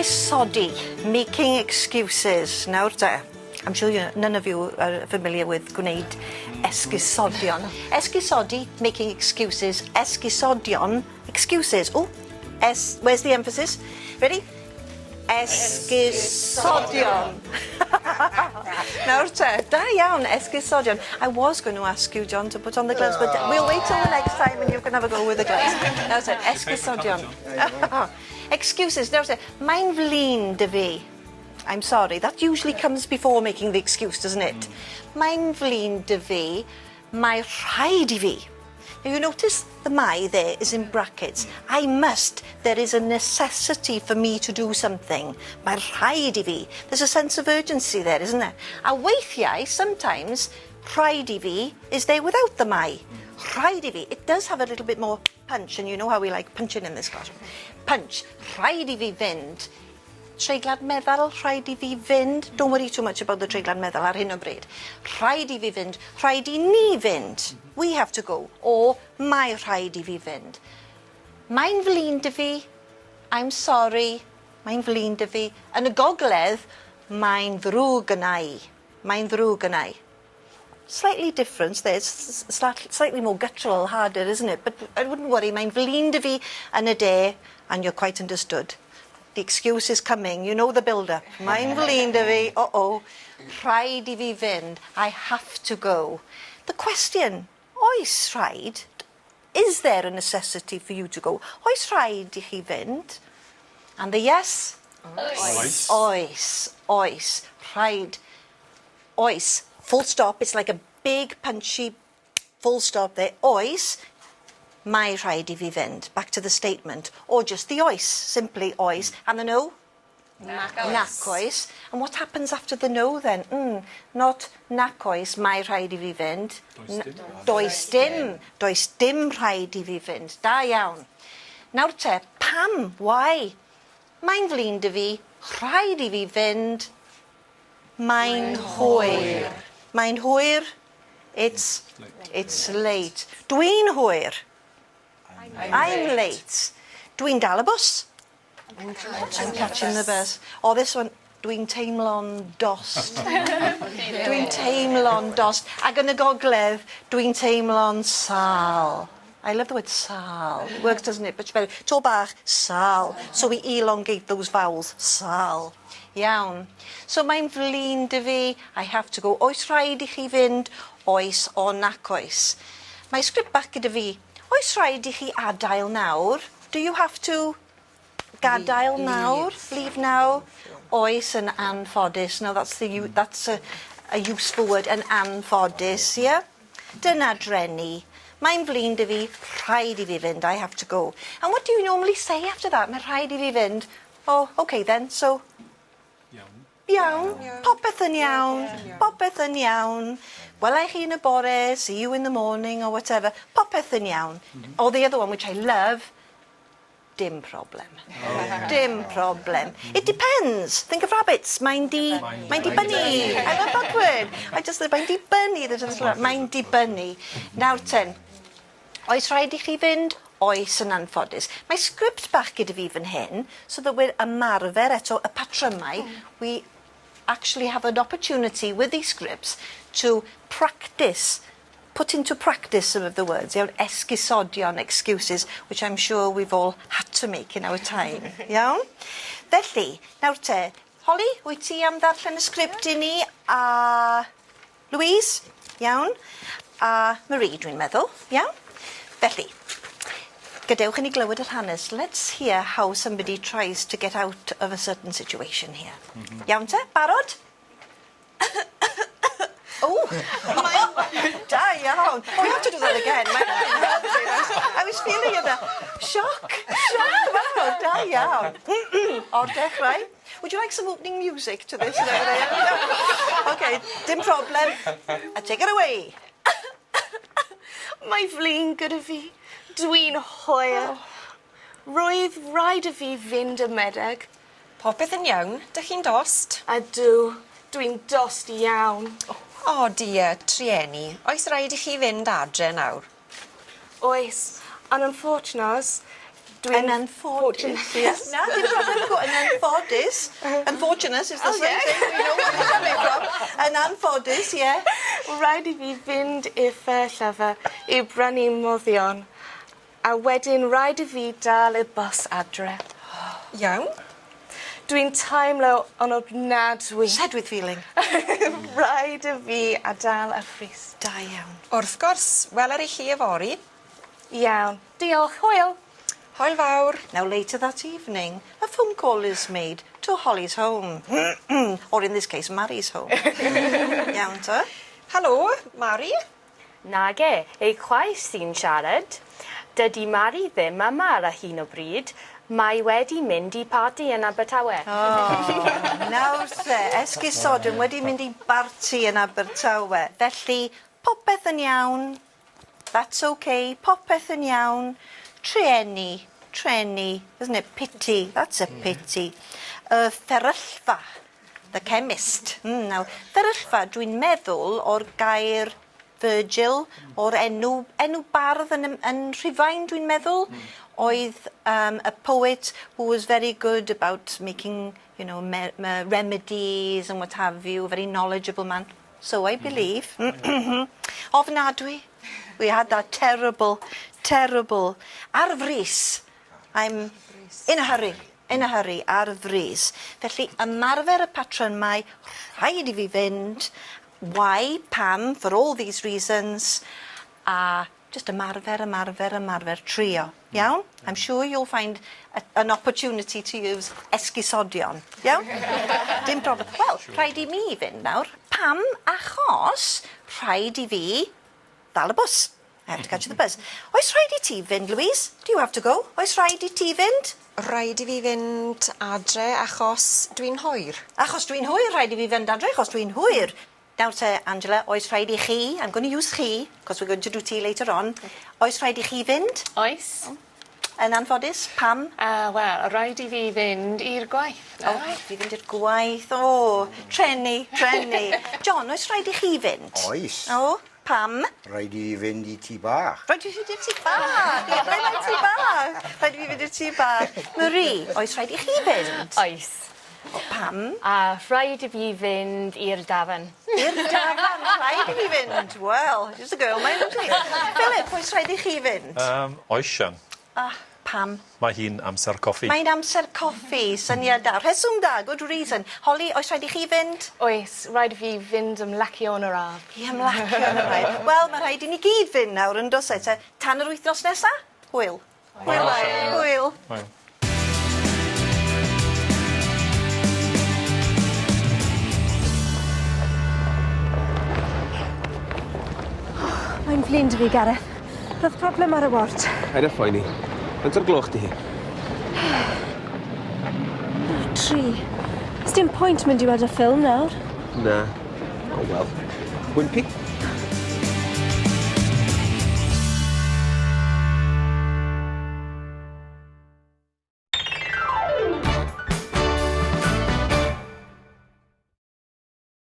Esgusodi, making excuses. Nawr te. I'm sure you, none of you are familiar with gwneud esgusodion. Esgusodi, making excuses. Esgusodion, excuses. Oh, S, where's the emphasis? Ready? Esgusodion. Nawr te, da iawn, esgusodion. I was going to ask you, John, to put on the gloves, but we'll wait till the next time and you can have a go with the gloves. Nawr te, esgusodion. Excuses. Nawr te, mae'n flin 'da fi. I'm sorry, that usually comes before making the excuse, doesn't it? Mae'n flin 'da fi, mae rhaid i fi. Now you notice the "mae" there is in brackets. I must, there is a necessity for me to do something. Mae rhaid i fi. There's a sense of urgency there, isn't there? A weithiau, sometimes, rhaid i fi is there without the mae. Rhaid i fi. It does have a little bit more punch, and you know how we like punching in this classroom. Punch. Rhaid i fi fynd. Treiglad meddal, rhaid i fi fynd. Don't worry too much about the treiglad meddal ar hyn o bryd. Rhaid i fi fynd. Rhaid i ni fynd. We have to go. Or mae rhaid i fi fynd. Mae'n flin 'da fi. I'm sorry. Mae'n flin 'da fi. Yn y gogledd, mae'n ddrwg gynna i. Mae'n ddrwg gynna i. Slightly different there. It's slightly more guttural, harder, isn't it? But I wouldn't worry. Mae'n flin 'da fi yn y de, and you're quite understood. The excuse is coming. You know the build-up. Mae'n flin 'da fi. Uh-oh. Rhaid i fi fynd. I have to go. The question, oes rhaid? Is there a necessity for you to go? Oes rhaid i chi fynd? And the yes? Oes. Oes. Oes. Rhaid. Oes. Full stop. It's like a big punchy full stop there. Oes. Mae rhaid i fi fynd. Back to the statement. Or just the oes. Simply oes. And the no? Nac Nac oes. And what happens after the no then? Not nac oes, mae rhaid i fi fynd. Does dim. Does dim. Does dim rhaid i fi fynd. Da iawn. Nawr te, pam? Why? Mae'n flin 'da fi. Rhaid i fi fynd. Mae'n hwyr. Mae'n hwyr. It's late. Dwi'n hwyr. I'm late. Dwi'n dal y bws. I'm catching the bus. Oh, this one, dwi'n teimlo'n dost. Dwi'n teimlo'n dost. Ac yn y gogledd, dwi'n teimlo'n sâl. I love the word sâl. It works, doesn't it? But better. To bach, sâl. So we elongate those vowels. Sâl. Iawn. So mae'n flin 'da fi. I have to go. Oes rhaid i chi fynd? Oes o nac oes. Mae sgript bach gyda fi. Oes rhaid i chi adael nawr? Do you have to gadael nawr? Leave now? Oes yn anffodus. Now that's a useful word, yn anffodus, yeah? Dyna drueni. Mae'n flin 'da fi, rhaid i fi fynd, I have to go. And what do you normally say after that? Mae rhaid i fi fynd. Oh, okay then, so Iawn. Iawn, popeth yn iawn, popeth yn iawn. Wela i chi yn y bore, see you in the morning or whatever. Popeth yn iawn. Or the other one, which I love, dim problem. Dim problem. It depends. Think of rabbits. Mae'n di... Mae'n dibynnu. I love that word. I just mae'n dibynnu. Mae'n dibynnu. Nawr ten. Oes rhaid i chi fynd? Oes yn anffodus. Mae sgript bach gyda fi fan hyn, so that we're ymarfer eto y patrymau. We actually have an opportunity with these scripts to practice, put into practice some of the words, iawn, esgusodion, excuses, which I'm sure we've all had to make in our time, iawn? Felly, nawr te, Holly, wyt ti am ddarllen y sgript i ni? A Louise, iawn? A Marie, dwi'n meddwl, iawn? Felly, gadewch i ni glywed yr hanes. Let's hear how somebody tries to get out of a certain situation here. Iawn te, barod? Oh, mae'n da iawn. Oh, we have to do that again. I was feeling a bit shock, shock fawr, da iawn. O'r dechrau. Would you like some opening music to this? Okay, dim problem. A take it away. Mae flin gyda fi. Dwi'n hwyr. Roedd rhaid i fi fynd y meddyg. Popeth yn iawn, dych chi'n dost? Ydw, dwi'n dost iawn. O dear, trueni, oes rhaid i chi fynd adre nawr? Oes, yn unfortunate, Dwi'n... Yn anffodus. Yes. Na, dim problem. Go, yn anffodus. Unfortunate is the same thing. We know where we're coming from. Yn anffodus, yeah. Rhaid i fi fynd i'r fferyllfa i brynu moddion. A wedyn rhaid i fi dal y bws adre. Iawn. Dwi'n teimlo yn ofnadwy. Said with feeling. Rhaid i fi adael ar frys. Da iawn. Wrth gwrs, weler i chi yfory. Iawn. Diolch. Hwyl. Hwyl fawr. Now, later that evening, a phone call is made to Holly's home. Or in this case, Mary's home. Iawn, te? Helo, Mari. Nage, ei chwaer sy'n siarad. Dydy Mari ddim yma ar hyn o bryd. Mae wedi mynd i parti yn Abertawe. Oh, nawr te, esgusodion wedi mynd i barti yn Abertawe. Felly, popeth yn iawn. That's okay, popeth yn iawn. Trueni, trueni, isn't it? Pity, that's a pity. Y fferyllfa, the chemist. Now, fferyllfa, dwi'n meddwl o'r gair Virgil, o'r enw, enw bardd yn, yn Rhufain, dwi'n meddwl, oedd a poet who was very good about making remedies and what have you, very knowledgeable man. So I believe. Ofnadwy. We had that terrible, terrible. Ar frys. I'm in a hurry. In a hurry, ar frys. Felly, ymarfer y patrymau, rhaid i fi fynd. Why, pam, for all these reasons. A just ymarfer, ymarfer, ymarfer, trio. Iawn? I'm sure you'll find an opportunity to use esgusodion. Iawn? Dim problem. Wel, rhaid i mi fynd nawr. Pam? Achos rhaid i fi ddal y bws. I have to catch the bus. Oes rhaid i ti fynd, Louise? Do you have to go? Oes rhaid i ti fynd? Rhaid i fi fynd adre achos dwi'n hwyr. Achos dwi'n hwyr, rhaid i fi fynd adre, achos dwi'n hwyr. Nawr te, Angela, oes rhaid i chi, I'm going to use chi, because we're going to do tea later on. Oes rhaid i chi fynd? Oes. Yn anffodus, pam? Wel, rhaid i fi fynd i'r gwaith. O, rhaid i fi fynd i'r gwaith. O, trueni, trueni. John, oes rhaid i chi fynd? Oes. O, pam? Rhaid i fi fynd i tŷ bach. Rhaid i fi fynd i'r tŷ bach. Ie, ble mae tŷ bach? Rhaid i fi fynd i'r tŷ bach. Marie, oes rhaid i chi fynd? Oes. O, pam? A rhaid i fi fynd i'r dafarn. I'r dafarn, rhaid i fi fynd. Wel, just a girl, mae'n yndi. Philip, oes rhaid i chi fynd? Oes, Sian. Ah, pam? Mae hi'n amser coffi. Mae'n amser coffi, syniad da. Rheswm da, good reason. Holly, oes rhaid i chi fynd? Oes, rhaid i fi fynd ymlacio yn yr ardd. I ymlacio yn yr ardd. Wel, mae rhaid i ni gyd fynd nawr yn does e? Te, tan yr wythnos nesa? Hwyl. Hwyl. Hwyl. Hwyl. Mae'n flin 'da fi, Gareth. Roedd problem ar y ward. Paid â phoeni. Faint o'r gloch 'di hi? 3. Sdim pwynt mynd i weld y ffilm nawr. Na. Oh wel. Wimpy?